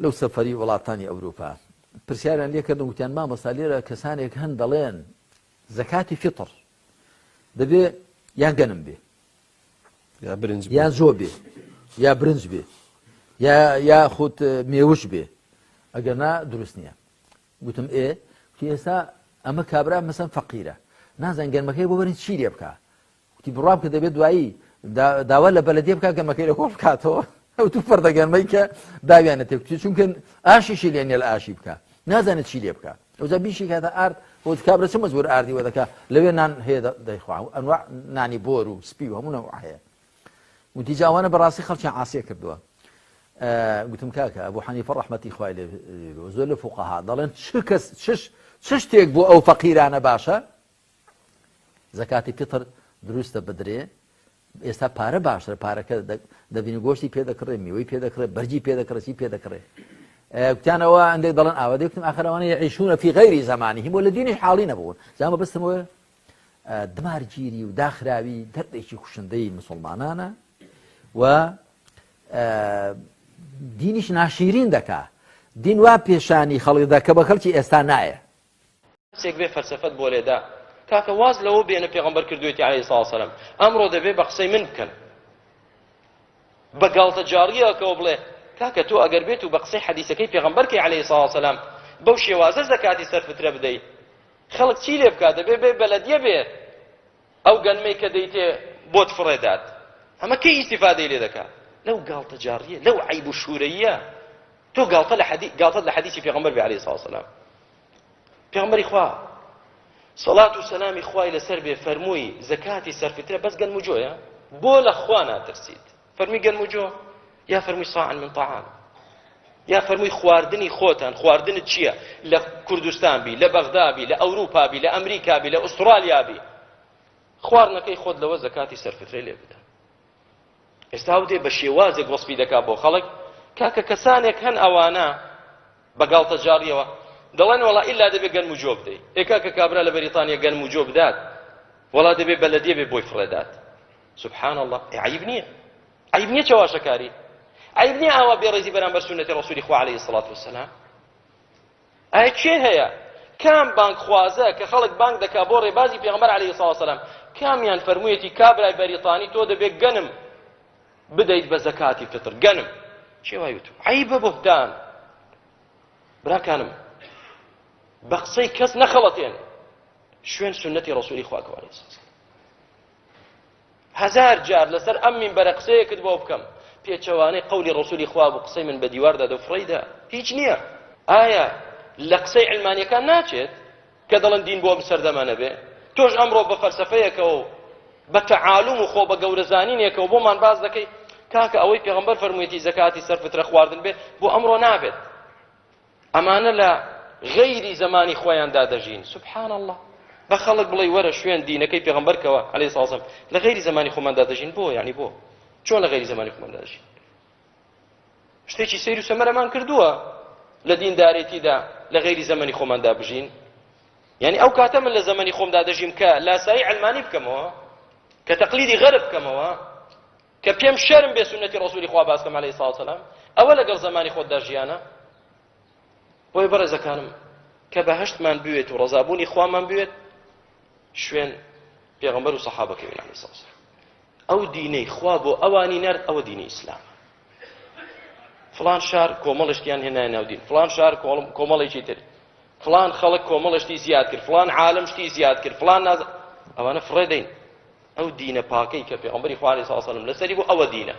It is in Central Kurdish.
لەو سەفەری وڵاتانی ئەوروپا پرسیاریان لێ کردم وتیان مامۆستا لێرە کەسانێک هەن دەڵێن زەکاتی فیتڕ دەبێ یان گەنم بێ یا برنج یان زۆ بێ یا برنج بێ یا یاخود مێوش بێ ئەگەر نا دروست نییە گوتم ئێ ئێستا ئەمە کابرا مەسەن فەقیرە نازان گەرمەکەی بۆ بەرن چی لێ بکە وتی بڕوام کە دەبێت دوایی داوا لە بەلەدیە بکات گەرمەکەی لە کۆڵ بکاتەوە ئەو تو فەردە گەرمەی کە داویانە تێکوتی چونکە ئاشیشی لێ نیە لە ئاشی بکە نازانێت چی لێ بکە ئەوجا بیشی کاتە ئارد بۆ کابرا چ مەجبور ئاردی وە دەکا لەوێ نان هەیە دەیخوا و ئەنواع نانی بۆر و سپی و هەموو نەوع هەیە وتی جاوانە بەڕاستی خەڵکیان عاسیە کردووە گوتم کاکە ئەبوو حەنیفە ڕەحمەتی خوای لێ زۆر لە فوقەها دەڵێن چ کەس چش چ شتێک بۆ ئەو فەقیرانە باشە زەکاتی فیتر دروستە بدرێ ئێستا پارە باشترە پارەکە دەبینی گۆشتی پێ دەکڕێ میوەی پێ دەکڕێ بەرجی پێ دەکڕێ چی پێ دەکڕێ گوتیانەوە هەندێک دەڵێن ئاوا دەکتم ئاخرەوانە یعیشون فی غەیری زمانهم لە دینیش حاڵی نەبوون جامە بەستمەوە دمارگیری و داخراوی دەردێکی کوشندەی مسلمانانە و دینیش ناشیرین دەکا دین وا پێشانی خەڵکدا کە بە خەڵکی ئێستا نایە کەسێک بێ فەلسەفەت بۆ لێدا کاکە واز لەوە بێنە پێغەمبەر کردوێتی عەلەیهی سڵاو وسەلام ئەمڕۆ دەبێ بە قسەی من بکەن بە گاڵتەجاڕیەکەوە بڵێ کاکە تۆ ئەگەر بێت و بە قسەی حەدیسەکەی پێغەمبەر کەی عەلەیهی سڵاو وسەلام بەو شێوازە زەکاتی سەر فترە بدەی خەڵک چی لێ بکات دەبێ بێ بەلەدیە بێ ئەو گەنمەی کە دەیتێ بۆت فڕێدات ئەمە کەی ئیستیفادەی لێ دەکات لەو گاڵتەجاڕیە لەو عەیب و شوورەیە تۆ گاڵتە لە حەدی گاڵتەت لە حەدیسی پێغەمبەر بێ عەلەیهی سڵاو وسەلام پێغەمبەری خوا سەڵات و سەلامی خوای لەسەر بێ فەرمووی زەکاتی سەرفیترە بەس گەنم و جۆیە بۆ لە خوا ناترسیت فەرمی گەنم و جۆ یا فەرمووی صاعا من طعام یا فەرمووی خواردنی خۆتان خواردنت چییە لە کوردستان بی لە بەغدا بی لە ئەوروپا بی لە ئەمریکا بی لە ئوسترالیا بی خواردنەکەی خۆت لەوە زەکاتی سەرفیترەی لێ بدە ئێستا ئەو دێ بە شێوازێک وەسفی دەکا بۆ خەڵک کاکە کەسانێک هەن ئەوانە بە گاڵتەجاڕیەوە دەڵێن وەڵا ئیلا دەبێ گەنم و جۆ بدەی ئێ کاکە کابرا لە بەریتانیا گەنم و جۆ بدات وەڵا دەبێ بەلەدیە بێ بۆی فڕێدات سبحان الله ئێ عیب نییە عیب نییە چەواشەکاری عیب نییە ئاوا بێڕێزی بەرامبەر سوننەتی ڕەسولی خوا عەلەیهی سڵات وسەلام ئایا کێ هەیە کام بانگخوازە کە خەڵک بانگ دەکا بۆ ڕێبازی پێغەمبەر عەلەیهی سڵات وسەلام کامیان فەرموویەتی کابرای بەریتانی تۆ دەبێ گەنم بدەیت بە زەکاتی فطر گەنم کێ وای وتو عەیبە بوهتان براکانم بە قسەی کەس نەخەڵەتێن شوێن سنەتی ڕسولی خوا کەوە هەزار جار لەسەر ئەم مینبەرە قسەیەکت بۆ بکەم پێچەوانەی قەولی ڕسولی خوا بوو قسەی من بە دیواردا دەفڕیدا هیچ نییە ئایا لە قسەی علمانیەکان ناچێت کە دەڵێن دین بۆ ئەم سەردەمە نەبێ تۆش ئەمڕۆ بە فەلسەفەیەکەوە و بە تەعالوم و خۆ بە گەورەزانینێکەوە بۆمان باس دەکەی کاکە ئەوەی پێغەمبەر فەرموویەتی زەکاتی سەر فترە خواردن بێ بۆ ئەمڕۆ نابێت ئەمانە لە غەیری زەمانی خۆیاندا دەژین سبحان الله بە خەڵک بڵێ وەرە شوێن دینەکەی پێغەمبەر کەوە عەلەیهی سڵاو وسلام لە غەیری زەمانی خۆماندا دەژین بۆ یعنی بۆ چۆن لە غەیری زەمانی خۆماندا دەژین شتێکی سەیر و سەمەرەمان کردووە لە دیندارێتیدا لە غەیری زەمەنی خۆماندا بژین یعنی ئەو کاتە من لە زەمەنی خۆمدا دەژیم کە لاسایی علمانی بکەمەوە کە تەقلیدی غەرب بکەمەوە کە پێم شەرم بێ سوننەتی ڕەسولی خوا باس کەم عەلەیهی سڵاو سەلام ئەوە لەگەڵ زەمانی خۆتدا ژیانە بۆیە بەڕێزەکانم کە بەهەشتمان بوێت و ڕەزابوونی خوامان بوێت شوێن پێغەمبەر و سەحابەکەوین عەلەیهی سڵاو سەلام ئەو دینەی خوا بۆ ئەوانی نارد ئەوە دینی ئیسلامە فلان شار کۆمەڵشتیان هێنای ناو دین فلان شار کۆمەڵێکی تر فلان خەڵک کۆمەڵشتی زیاد کرد فلان عالم شتی زیاد کرد فلان ناز ئەوانە فڕێ دەین ئەو دینە پاکەی کە پێغەمبەری خوا عەلەیهی سڵاو وسەلام لەسەری بوو ئەوە دینە.